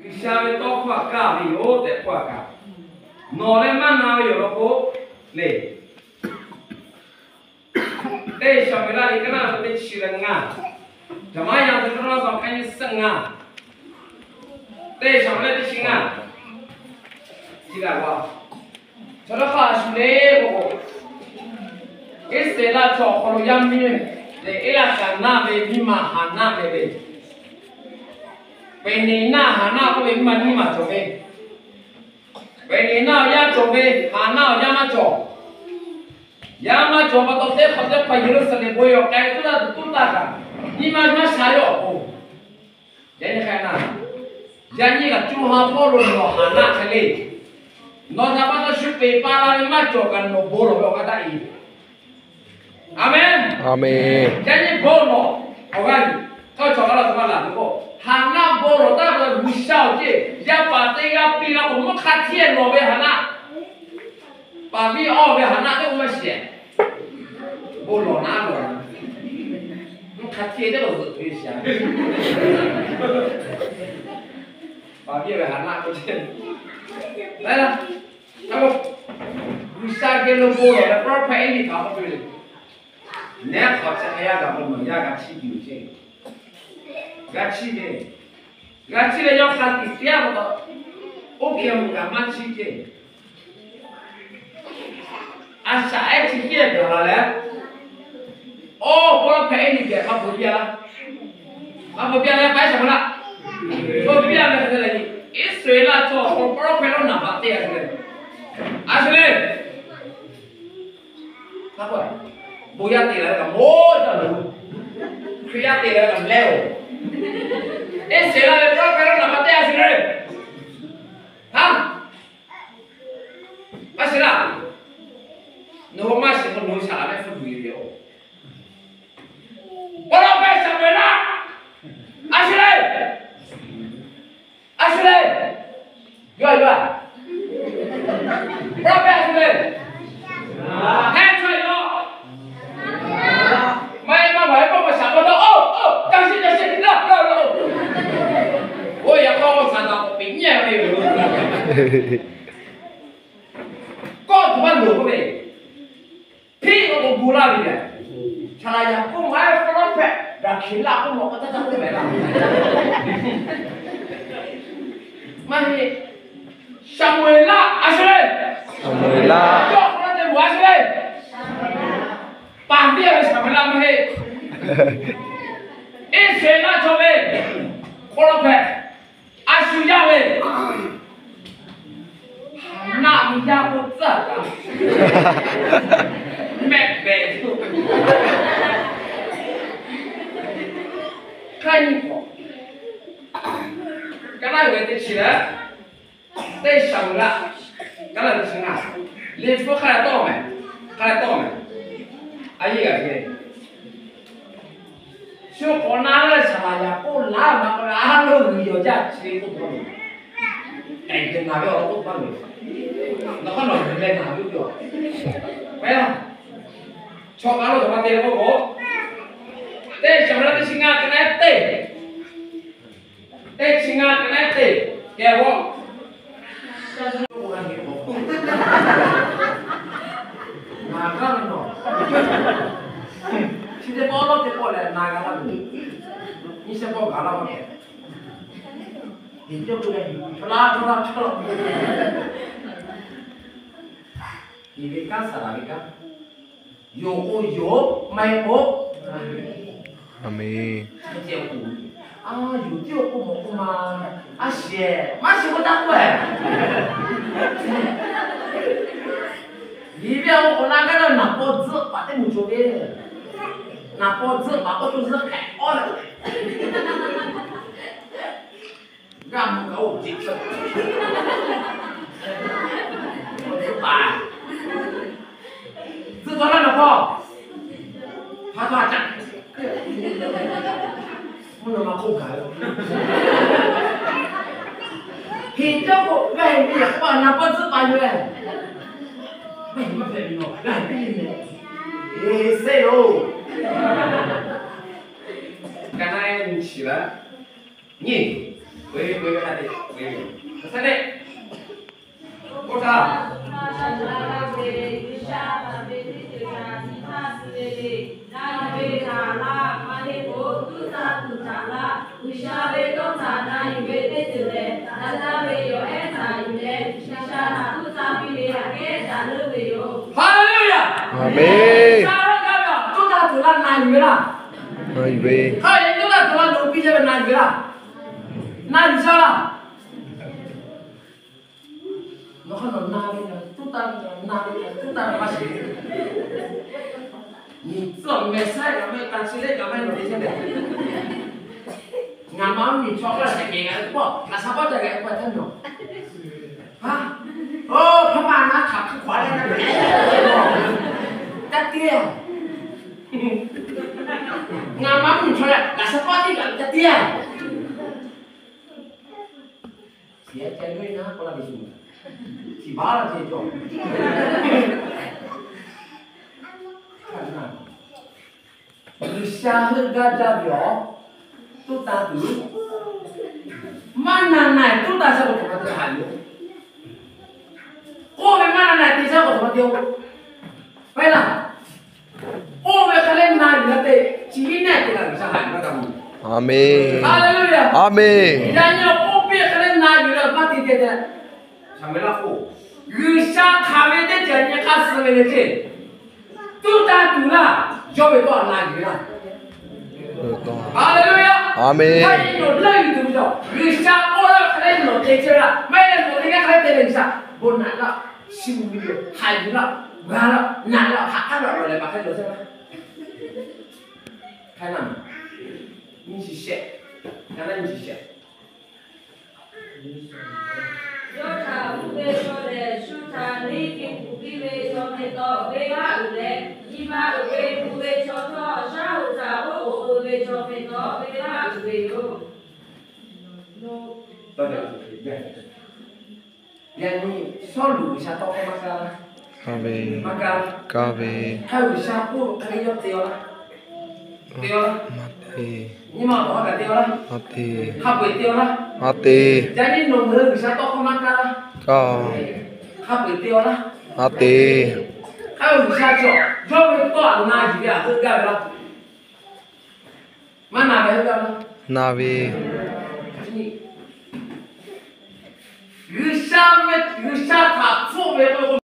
G'uiˬsha ve tawˇ hkawˇ htaꞈ kaˇ ve yoˬ tehꞈ k'oˆ a kaꞈ, nawˬ leh maˇ na ve yoˬ law k'o le. Teˇ Saˍmo-eˍlaˆ liꞈ ka naˆ ve teˇ chi leh ngaˇ, caˬ maˇ yaˇ ve teˇ laˇ saˍ ka nyi suhˆ ngaˇ, Teˇ Saˍmo-eˍlaˆ teˇ chi ngaˇ, chi leh a, chaw teˇ hk'aˇ a shu le k'o, Iˉsaˍreˍlaˆ chaw awˬ hk'aw lo yaˇ miˇ lehˬ, Eˇlaˍkaˍnaˆ ve miˇ ma Haˍnaˆ ve le. Peˍneˍnaˆ Haˍnaˆ k'oˆ ve miˇ ma nyiˇ maˬ cawˬ ve. Peˍneˍnaˆ awˬ yaˇ cawˬ ve, Haˍnaˆ awˬ yaˇ maˇ cawˬ. Yaˇ maˇ cawˬ pa taw, teˇ hk'awꞈ teˇ hk'awꞈ Yeˍruˆsaˍlehnˍ bon yehˬ awˬ k'ai tuˉ laˇ tuˬ tuˉ taˇ kaꞈ, nyi ma maˇ sha yawˇ awˬ pon. Yaꞈ nyi hk'e na, yaꞈ nyi kaꞈ co ha hpawˇ lo nawˬ Haˍnaˆ hk'e le. Nawˬ htaꞈ pa taw shu peˍ pa la ve maˇ cawˬ kaꞈ, nawˬ bon lawˬ ve awˬ g'aˇ taˆ e. Aˍmenˍ. Aˍmenˍ. Yaꞈ nyi bon lawˬ awˬ g'aˇ, k'aˇ cawˬ g'a laˇ tuˬ maˇ laˬ ve k'o, Haˍnaˆ bon lawˬ taˇ pa taw G'uiˬsha awˬ ceˇ yaˇ paˍ teˇ g'aˇ piˇ la k'o, mvuhˇ hk'a hteˇ lawˬ ve Haˍnaˆ, paˍ viˇ awˇ ve Haˍnaˆ teˇ k'oˆ maˇ shiˍ. Bon lawˬ naˉ lawˬ, mvuhˇ hk'a hteˇ teˇ lawˬ zuhꞈ ve shiˍ. Paˍ viˇ ve Haˍnaˆ k'oˆ ce, G'uiˬsha geh lo bon lawˬ leh prophet Eˇliˆ htaꞈ k'oˆ ve le. Nehˉ hk'awꞈ chi hk'e yaˇ gaˬ k'o, nawˬ yaˇ g'a chiˇ tuˬ yoˬ ceˇ. G'a chiˇ ve, g'a chiˇ leh yawˇ hk'a tiꞈ teˇ g'aˇ pa taw, oˇ hk'e mvuhˇ kaꞈ maˇ chiˇ ceˇ. A shaꞈ ehˉ chi hk'e gaˬ la leh, awˬ prophet Eˇliˆ geh maˇ bvuhꞈ piˇ a laˇ. Maˇ bvuhꞈ piˇ a leh, paˍ ehˉ shaˍ ma laˇ, bvuhꞈ piˇ a ve hk'e le. Iˉsaˍreˍlaˆ chaw awˬ hk'aw lo prophet lawˇ naˍ baꞈ te a shu le. A shu le. Bon yaˇ te la ve kaꞈ mawˇ jaˇ loˬ. Hkriꞈ yaˇ te la ve kaꞈ leh oˬ. Iˉsaˍreˍlaˆ ve prophet lawˇ naˍ baꞈ te a shu le. Haˉ, a shu laˇ. Nawˬ hui maˇ shiˍ k'o, nawˬ hui shaˍ laꞈ mehˆ hpfuhˇ tuˬ yoˬ. Prophet Saˍmo-eˍlaˆ, a shu le. A shu le. Yawˇ a yawˇ a, prophet a shu le. Heh chaw yawˇ, maˇ heˆ maˇ maˬ heˆ maˇ maˬ shaˍ pa taw, oˇ oˇ, ca shiˍ ca shiˍ laˇ laˇ laˇ. Oˇ yaꞈ k'aw k'o Saˍtanˍ k'awꞈ peꞈ nyi ve yoˬ. Kawˆ tuˬ maˇ loˍ k'oˆ ve, hpiˆ k'o k'o gu laˇ ve yoˬ. Saˍ laꞈ Yaˍkoˆ maˇ heˆ k'oˆ laˇ hpehꞈ, Raˍhkeˍlaˆ k'oˆ mawˬ k'o taˇ taˇ k'oˆ mehˍ laˇ. Maˇ heˆ. Saˍmo-eˍlaˆ a shu le. Saˍmo-eˍlaˆ. Yawˇ k'oˆ laˇ te mawˬ a shu le. Paˍ viˇ a ve Saˍmo-eˍlaˆ maˇ heˆ. Iˉsaˍreˍlaˆ chaw ve k'oˆ laˇ hpehꞈ, a shu yaˇ ve Haˍnaˆ ve yaˇ k'oˆ tcuhˉ kaꞈ mehˆ pehˍ tuˬ. Hk'aˇ nyi k'awꞈ, ka naˆ ve teˇ chi leh, teˇ Saˍmo-eˍlaˆ, ka naˆ ve chi ngaˇ, liꞈ hpu hk'a leh tawˆ mehˍ, hk'a leh tawˆ mehˍ. A yehˬ g'a ve Shu k'awꞈ na leh Saˍ laꞈ Yaˍkoˆ laˇ ma k'o, a lo g'uiˬ yawˬ jaˇ chi k'oˆ pa lo, k'ehˬ geh na ve awˬ k'oˆ pa lo, nawˬ hk'aˇ nawˬ g'uiˬ leh na ve yoˬ. Chaw k'a lo ma te k'oˆ k'o, teˇ Saˍ laꞈ teˇ chi ngaˇ ka naˆ teˇ, teˇ chi ngaˇ ka naˆ teˇ kehˬ k'o, na g'a ve nawˬ, chi teˇ pawˆ lawˇ teˇ pawˆ lehˬ na g'a laˇ ve, nyi shehˆ pawˆ gaˬ laˇ ve, heˍ cawˇ k'oˆ leh heˍ, hk'a laˇ hk'a laˇ hk'a laˇ, heˍ ve kanˉ Saˍ laꞈ ve kanˉ, yoˬ k'o yoˬ, maˇ heˆ k'o, a, yoˬ tiˉ awˬ k'oˆ mawˬ k'oˆ ma, a shehˍ maˇ shiˍ k'oˆ taˇ k'oˆ-ehˍ. Liꞈ ve awˬ k'oˆ la gaˇ leh naˍ paw tzuhˆ paˍ teˇ moˍ cawˬ ve, naˍ paw tzuhˆ paˍ k'oˆ to zuhˆ hk'e awˉ leh, g'aˇ mvuh kaꞈ oˇ jeꞈ tcuhˉ, tzuhˆ paˍ, tzuhˆ tcuhˉ laˇ naˍ paw, hpa tcuhˉ a caˆ, mvuhˇ naw ma hk'oˆ gaˬ ve, heˍ cawˇ k'o g'a heˍ ve yaꞈ k'o naˍ paw tzuhˆ paˍ yoˬ leh, maˇ heˆ maˇ hpehꞈ ve nawˬ g'a heˍ piˇ ve mehˍ, heˍ se yoˬ. Ka naˆ nyi chi leh, nyi, K'oˆ htaˇ, G'uiˬsha htaꞈ na ve G'uiˬsha htaꞈ ve teˇ ceuˬ htaꞈ nyi hk'aˇ suh ve le. Na yuˬ ve htaꞈ laˇ, maˇ heˆ k'o tuˉ taˇ tuˬ htaꞈ laˇ. G'uiˬsha ve tawˇ htaꞈ na yuˬ ve teˇ ceuˬ lehˬ, daꞈ jaˇ ve yawˬ ehˉ htaꞈ yuˬ leh, G'uiˬsha htaꞈ tuˉ taˇ piˇ ve aꞈ kehˉ daꞈ leuˉ ve yoˬ. Haˍleˍluˍyaˍ. Aˍmenˍ. G'uiˬsha htaꞈ tuˉ taˇ tuˬ laˇ, na yuˬ ve laˇ. Na yuˬ ve. Hk'a lehˬ tuˉ taˇ tuˬ laˇ, loꞈ piˇ chehˇ ve na yuˬ ve laˇ. Na yuˬ sha laˇ. Nawˬ hk'aˇ nawˬ na ve, tuˉ taˇ ve, na ve, tuˉ taˇ ve maˇ shiˍ. Nyi tcuhˉ mehˍ saiˉ kaꞈ maˇ heˆ, taˇ chi lehˆ kaꞈ maˇ heˆ, nawˬ te chehˇ leh, ngaˬ ma mvuhˇmiˬ chaw hk'aˇ shehˍ kehˬ g'a k'oˆ, laꞈ sha paˉ ca g'a k'oˆ htaˇ nawˬ, ha, oˇ hpaˇ ma na htaꞈ hkuiˉ hpaˍ leh na, ca te, ngaˬ ma mvuhˇmiˬ chaw leh laꞈ sha paˉ teˇ kaꞈ ca te. Chi a ca g'eˇ na k'oˆ laˇ ve shu, chi baˆ laˇ ceh cawˬ. G'uiˬsha heuˆ gaˇ jaˇ ve awˬ tuˉ taˇ tuˬ, maˇ na na tuˉ taˇ sha k'o, hk'aˬ ma te haꞈ yoˬ. Oˇ ve maˇ na na te sha k'o, hk'aˬ ma te-o. Pehˉ laˇ. Oˇ ve hk'a lehˬ na yuˬ la te, chi iˉ nehˆ te la G'uiˬsha haꞈ yuˬ laˇ taˍ mawˬ. Aˍmenˍ. Haˍleˍluˍyaˍ. Aˍmenˍ. Yaꞈ nyi awˬ k'oˆ piˇ hk'a lehˬ na yuˬ la maˇ te te te. Shaˍ ve laˇ k'o, G'uiˬsha hk'aˬ ve teˇ ceuˬ nyi hk'aˇ suh ve le ceˇ. Tuˉ taˇ tuˬ laˇ, yawˇ ve tawˇ na yuˬ ve laˇ. Haˍleˍluˍyaˍ. Aˍmenˍ. Hk'aˬ hk'e nawˬ leuˆ yuˬ tuˬ ve cawˬ, G'uiˬsha k'oˆ laˇ hk'a lehˬ nawˬ te chehˇ ve laˇ. Maˇ heˆ leh nawˬ te gaˇ hk'a lehˬ te ve G'uiˬsha bon naꞈ laˇ, shu ve haꞈ yuˬ laˇ, g'a laˇ, naꞈ laˇ, haꞈ k'aˉ laˇ, nawˬ lehˬ baˬ hk'e cawˬ chehˇ laˇ. Hk'aˬ hk'e na, nyi shiˍ shehˍ, ka naˉ nyi shiˍ shehˍ. Yawˇ htaꞈ k'oˆ ve chaw lehˬ, shu htaꞈ neˇ hk'e k'oˆ piˇ ve chaw hk'e taw venˇbaˆ uiˍ leh, nyi ma uiˍ ve k'oˆ ve chaw htawˇ, shaˉ hoꞈ htaꞈ oˉ k'oˍ pui ve chaw hk'e taw venˇbaˆ uiˍ ve yoˬ. Yaꞈ nyi Sawˉluꞈ G'uiˬsha tawˇ hkawˇ maˇ kaˇ laˇ. Maˇ kaˇ laˇ. Kaˇ ve. Hk'e G'uiˬsha k'oˆ hk'e yawˇ te-a laˇ. Te-a laˇ. Maˇ te. Nyi ma awˬ hk'aw kaꞈ te-a laˇ. Maˇ te. Hk'a peu-eˬ te-a laˇ. Maˇ te. Yaꞈ nyi nawˬ ngaˬ hui G'uiˬsha tawˇ hkawˇ maˇ kaˇ laˇ. Kaˇ. Hk'a peu-eˬ te-a laˇ. Maˇ te. Hk'e G'uiˬsha cawˬ, yawˇ ve tawˇ htaꞈ na yuˬ ve aꞈ heuˆ gaˇ ve laˇ. Maˇ na ve heuˆ gaˇ ve laˇ. Na ve. G'uiˬsha ve, G'uiˬsha htaꞈ hpfuhˆ ve k'o,